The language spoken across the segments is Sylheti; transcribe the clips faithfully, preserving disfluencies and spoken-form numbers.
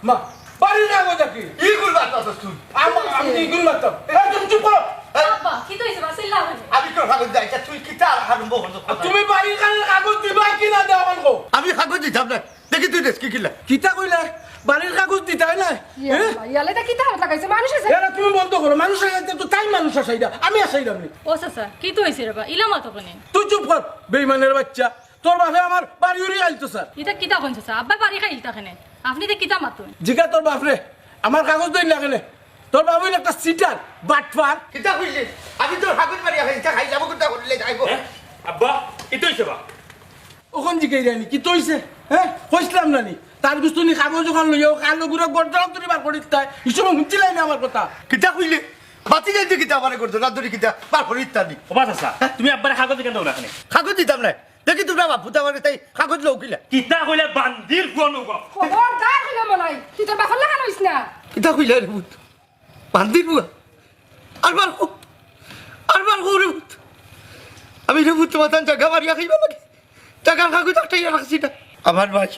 মা, বাড়ির কাগজ দেখি। ইগুল মারতাছস তুই। আমা-, আমি ইগুল মারতাম। এই, তুমি চুপ করো। আব্বা, কিতা অইছে বা? চিল্লাও কেনে? আমি তোর কাগজ দেই, আচ্ছা, তুই কিতা আরম্ভ করছস? আর তুমি বাড়ির কাগজ, কাগজ দিবায় কি না দেও আমারে কও? আমি কাগজ দিতাম না। দেখি তুই দেস কি কিলা। কিতা কইলা? বাড়ির কাগজ দিতায় না? ইয়া হ্যাঁ? আল্লাহ, ইয়া আল্লাহ, ইটা কিতা হালত লাগাইছে? মানুষ আছে? এরা তুমি বন্ধ করো। মানুষ আছে তো তাই মানুষ আছে এটা। আমি আসাইলাম নি। ও চাচা, কিতা অইছে রে বা? ইলা মাতো কেনে? তুই চুপ কর, বেইমানের বাচ্চা। তোর বাপে আমার বাড়ি উড়ি আইতো স্যার। ইটা কিতা কইন চাচা? আব্বা বাড়ি খাইলতা কেনে? আপনে ইতা কিতা মাতইন? জিগা তোর বাপরে, আমার কাগজ দইন না কেনে? তোর বাপ অইলো একটা চিটার, বাটপার। কিতা কইলে? আমি তোর কাগজ মারিয়া খাই, ইটা খাই যাবো, কিতা করলে যাইবো? হ্যাঁ? আব্বা, কিতা অইছে বা? অখন জিগাইরায় নি, কিতা অইছে? হ্যাঁ? কইছলাম না নি? তার গুস্তুনি কাগজ অখান লইয়া, ও কালো গুড়া গর্দা তুলি বার করি দিতায়। ই সময় হুনছিলায় না আমার কথা। কিতা কইলে? মাতি যাইতে কিতা আমারে করতো? রাত ধরে কিতা বার করি দিতা নি? ও বা চাচা, তুমি আব্বারে কাগজ কেনে দেও না কেনে? কাগজ দিতাম না। দেখি তোমরা বাপ পুতা আমার তাই কাগজ লও কিলা। কিতা কইলে বান্দির পুয়া নৌকা? খবরদার কইলে মনাই, তুই তোর বাপর লাখান অইস না। কিতা কইলে রে পুত? বান্দির পুয়া? আরবার কও, আরবার কও রে পুত। আমি রে পুত তোমার তান জাগা মারিয়া খাইবা লাগে। জাগার কাগজ আটকাইয়া রাখছি না। আমার ভাই,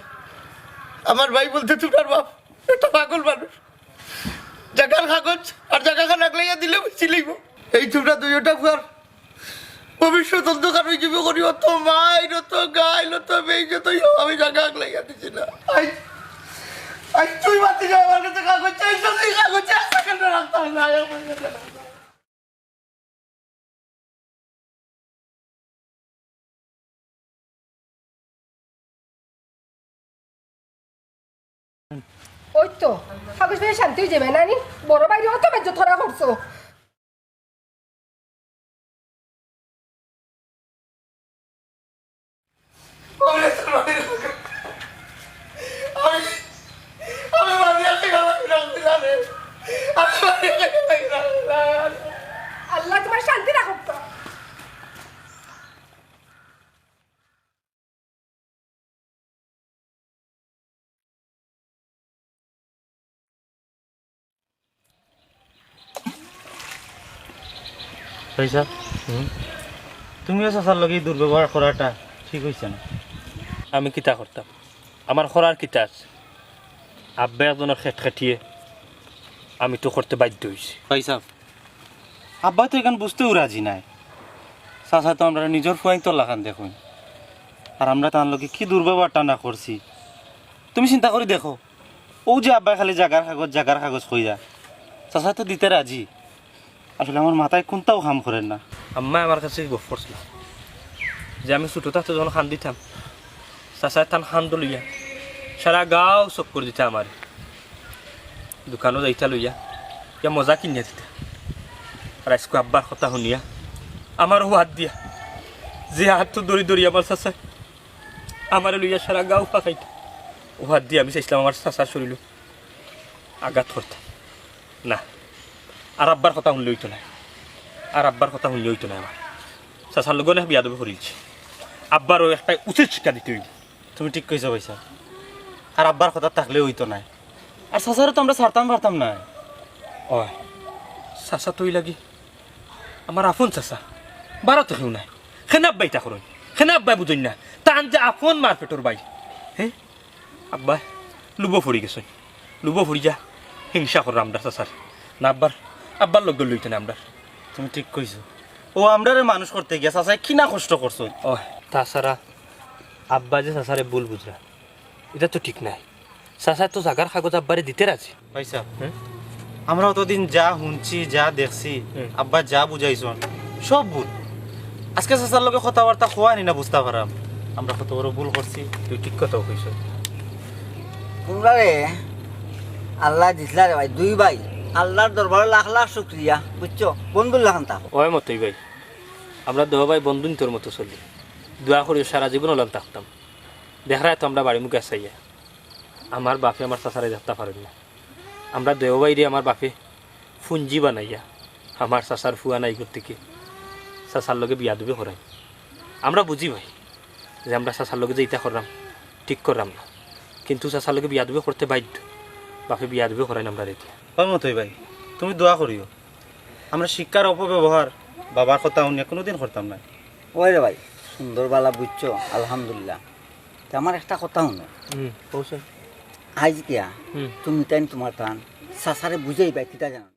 আমার ভাই বলতে তোমরার বাপ একটা পাগল মানুষ। জাগার কাগজ আর জাগাখান আগলাইয়া দিলে বুঝি লইব। এই তোমরা দুইটা পুয়ার ভবিষ্যৎ অন্ধকার অই যাইব করি, অত মাইর, অত গাইল, অত বেইজ্জত অইও, আমি জাগা আগলাইয়া দিছি না। আই, আই তুই মাতি যা, আমার কাছে কাগজ চাইছ, তুই কাগজ চাইছ, কেন রাখতাম না, আমার কাছে রাখতাম। ওই তো, কাগজ পেয়ে শান্তি অই যাইবে না নি? বড় ভাইরে অত বেইজ্জত করা করছো। আমি, আমি মারিয়া খাইয়া লাগি না, আমি জানি। আমি মারিয়া খাইয়া লাগি না, আমি জানি। আল্লাহ তোমার শান্তি রাখুক তো। ভাইসাব, হুম? তুমিও চাচার লগে ই দুর্ব্যবহার করাটা ঠিক অইছে না। আমি কিতা করতাম? আমার করার কিতা আছে? আব্বা একজনর খেটখেটিয়ে আমি তো করতে বাধ্য অইছি। ভাইসাব, আব্বা তো ইখান বুঝতেও রাজি নায়। চাচা তো আমরারে নিজর ফুয়াইন্তর লাখান দেখইন। আর আমরা তান লগে কি দুর্ব্যবহারটা না করছি। তুমি চিন্তা করি দেখো, অউ যে আব্বায় খালি জাগার কাগজ, জাগার কাগজ কইরা, চাচা তো দিতে রাজি। আসলে আমার মাথায় কুন্তাও কাম করের না। আম্মায় আমার কাছে গফ করছিলা যে আমি ছুটো থাকতে যখন কান্দিতাম, চাচায় তান কান্দো লইয়া সারা গাঁও চক্কর দিতা আমারে। দোকানো যাইতা লইয়া, ইয়া মজা কিনিয়া দিতা। আর আইজকু আব্বার কথা হুনিয়া, আমারও হাত দিয়া, যে হাত তো ধরি ধরি আমার চাচায় আমারে লইয়া সারা গাঁও ফাঁকাইতা। অউ হাত দিয়া আমি চাইছিলাম আমার চাচার শরীলো আঘাত করতা। না, আর আব্বার কথা হুনলে অইতো নায়, আর আব্বার কথা হুনলে অইতো নায় আমার। চাচার লগে অনেক বেয়াদবি করিলিছি, আব্বারও একটা উচিত শিক্ষা দিতে অইবো। তুমি ঠিক কইছো ভাইসাব, আর আব্বার কথা থাকলে অইতো নায়, আর চাচারে তো আমরা ছাড়তাম পারতাম নায়। অয়, চাচা তো অউ লাগি আমার আপন চাচা, বারো তো কেউ নাই। কেনে আব্বায় ইতা করইন? কেনে আব্বায় বুঝইন না? তান যে আপন মার পেটর ভাই। হে? আব্বায় লুভো পড়ি গেছইন। লুভো পড়িয়া হিংসা কররা আমরার চাচার। না আব্বার, আব্বার লগে লইতো না আমরার। তুমি ঠিক কইছো। অউ আমরারে মানুষ করতে গিয়া চাচায় কি না কষ্ট করছইন। ও, তাছাড়া আব্বায় যে চাচারে ভুল বুঝরা, ইটা তো ঠিক নায়। চাচায় তো জাগার কাগজ আব্বারে দিতে রাজি। ভাইসাব, হুম? আমরা অতদিন যা হুনছি, যা দেখছি, হুম। আব্বায় যা বুঝাইছইন, সব ভুল। আইজকে চাচার লগে কথাবার্তা কওয়ায় নি না বুঝতা পাররাম আমরা কত বড় ভুল করছি। তুই ঠিক কথা কইছস। তুমরারে আল্লায় দিছলা রে ভাই, দুই ভাই। আল্লার দরবারো লাখ লাখ শুকরিয়া, বুঝছো? বন্ধুর লাখান থাকো। অয় মতই ভাই, আমরা দুইও ভাই বন্ধুইন্তর মতো চলি। দোয়া করিও সারা জীবন অলান থাকতাম। দেখরায় তো আমরা বাড়ি মুখে চাইয়া। আমার বাপে আমার চাচারে দেখতা পারইন না। আমরা দুইও ভাইরে আমার বাপে পুঞ্জি বানাইয়া আমার চাচার ফুয়া নাই করতে কি চাচার লগে বেয়াদবি করাইন। আমরা বুঝি ভাই যে আমরা চাচার লগে যে ইতা কররাম, ঠিক কররাম না, কিন্তু চাচার লগে বেয়াদবি করতে বাধ্য। বাপে বেয়াদবি করাইন আমরারে দিয়া। অয় মতই ভাই, তুমি দোয়া করিও। আমরা শিক্ষার অপব্যবহার বাবার কথা হুনিয়া কুনুদিন করতাম নায়। অয় রে ভাই, সুন্দর বালা বুঝছো, আলহামদুলিল্লাহ। তে আমার একটা কথা হুনো। হুম, কও চাই। আইজ কিয়া? হুম। তুমি তাইন তুমার তান চাচারে বুঝাইবায় কিতা জানো?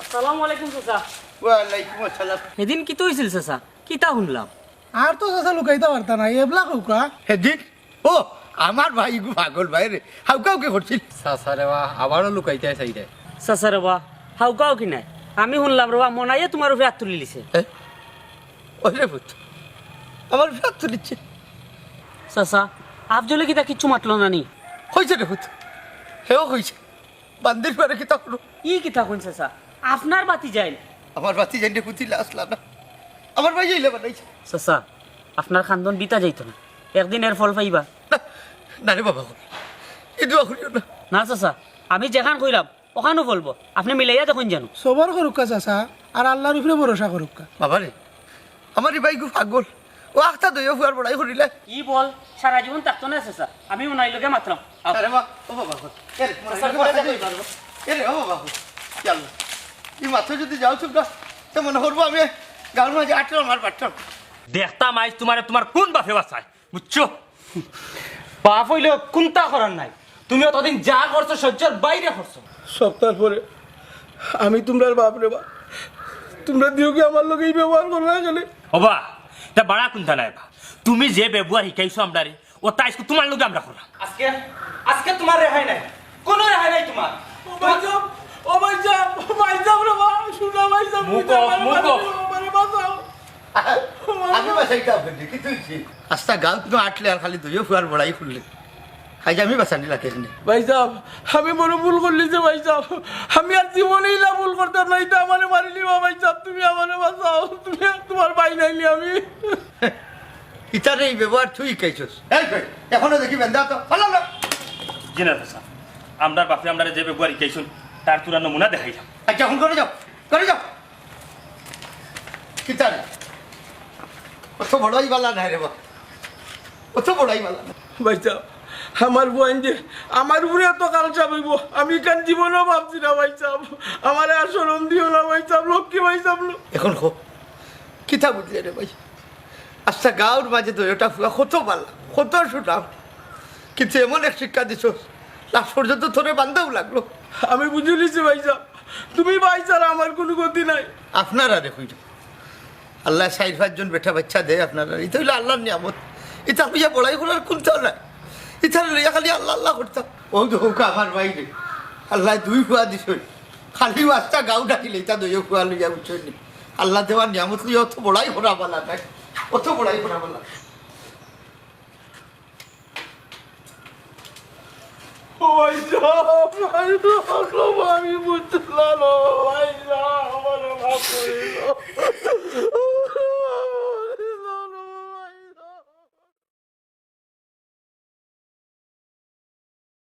আসসালামু আলাইকুম চাচা। ওয়ালাইকুম আসসালাম। হিদিন কিতা অইছিল চাচা? কিতা হুনলাম? আর তো চাচা লুকাইতা পারতা না, এবলা কউক্কা। হিদিন? ও, আমার ভাইগু পাগল ভাইরে, হাউকাউকি করছিল। চাচারে বা, আবারও লুকাইতায় চাইরায়। চাচারে বা, হাউকাউকি নায়। আমি হুনলাম রে বা, মনাইয়ে তুমার উপরে আত তুলিলিছে। এ? ওরে পুত, আমার উপরে আত তুলিছে। চাচা, আফজলে কিতা কিচ্ছু মাতলো না নি? কইছে রে পুত, হেও কইছে। বান্দির পারে কিতা করো? ই কিতা কইন চাচা? আপনার ভাতিজাইন। আমার ভাতিজাইন রে পুত, ইলা আছলা না। আমার ভাইয়ে ইলা বানাইছে। চাচা, আপনার কান্দন বিতা যাইতো না। একদিন এর ফল পাইবা। না, না রে বাবা, ই দোয়া করিও না। না চাচা, আমি যেখান কইলাম, অখানউ ফলবো। আপনে মিলাইয়া দেখইন জানো। সবর করুক্কা চাচা, আর আল্লার উপরে ভরসা করুক্কা। বাবা রে, আমার ই ভাইগু পাগল। ও আখতা দইও ফুয়ার বড়াই করিলে। ই বল সারা জীবন থাকতো না চাচা। আমি উনাই লগে মাতলাম। আও। আরে বা, ও বাবা, এ রে, মনে চাচা, হয় পরে বাঁচানি। দেখো। এ রে, ও বাবা, কি আল্লাহ। ই মাত্র যদি যাও চুপ না, তো মনে করবো আমি গাউর মাঝে আটলাম আর বাটলাম। দেখতাম আইজ তুমারে তুমার কুন বাপে বাঁচায়। বুঝছো? বাপ অইলে কুন্তা করার নাই। তুমি অতদিন যা করছো, সহ্যর বাইরে করছো। সপ্তাহ পরে আমি তুমরার বাপ রে বা। তুমরা দিও কি আমার লগে ই ব্যবহার করো না এখানে? ওবা, ইটা বাড়া কুন্তা নায় বা। তুমি যে ব্যবহার হিকাইছো আমরারে, অতা আইজকু তুমার লগে আমরা করলাম। আজকে, আজকে তুমার রেহাই নাই, কুনু রেহাই নাই তুমার। ও ভাইসাব, ও ভাইসাব, ও ভাইসাব রে বা, শুনো ভাইসাব, মুখ তুই অফ, আমার মুখ বাঁচাও, অফ। আমারে বাঁচাও। আমি বাঁচাইতাম, কিতা অইছে? আস্তা গাউত না আটলে আর খালি দইও ফুয়ার বড়াই করলে। আইজ আমি বাঁচানি লাগে নি। ভাইসাব, আমি বড় ভুল করলিছি ভাইসাব। আমি আর জীবনে ইলা ভুল করতাম না, ইতা আমারে মারিলিবা ভাইসাব, তুমি আমারে বাঁচাও, তুমি আর তুমার ভাই নাইনি আমি। ইতারে ই ব্যবহার তুই হিকাইছস? এই কই, এখনো দেখি বেন্দা তো, ভালো না। জি না চাচা, আমরার বাপে আমরারে যে ব্যবহার হিকাইছইন, তার থুড়া নমুনা দেখাইলাম। আচ্ছা, অখন ঘরো যাও, ঘরো যাও। কিতা রে? অত বড়াই বালা নায় রে বা। অত বড়াই বালা নায়। ভাইসাব, আমার ফুয়াইন যে আমার উপরে অত কালসাপ অইবো, আমি ইখান জীবনেও ভাবছি না ভাইসাব। আমারে আর শরম দিও না ভাইসাব, লক্ষ্মী ভাইসাব লো। অখন কও, কিতা বুঝলে রে ভাই? আস্তা গাউর মাঝে দইওটা ফুয়া কত বালা, কত সুঠাম। কিন্তু এমন এক শিক্ষা দিছস, লাস্ট পর্যন্ত তোরে বান্দাও লাগলো। আমি বুঝিলিছি ভাইসাব, তুমি ভাই ছাড়া আমার কুনু গতি নাই। আপনারারে কইরাম, আল্লায় চাইর পাঁচজন বেটা বাইচ্চা দেয় আপনারারে, ইতা অইলো আল্লার নিয়ামত। ইতা লইয়া বড়াই করার কুন্তা নাই, ইতা লইয়া খালি আল্লা আল্লা করতাম। অউ দেখউক্কা আমার ভাইরে, আল্লায় দুই ফুয়া দিছইন, খালি আস্তা গাউ ডাকিলে ইতা দইও ফুয়া লইয়া, বুঝছইন নি? আল্লায় দেওয়া নিয়ামত লইয়া অত বড়াই করা বালা নায়, অত বড়াই করা বালা নায়। ও ভাইসাব, ভাইসাব, আমি বুঝলাম না, ভাইসাব, আমারে মাফ করি দেও।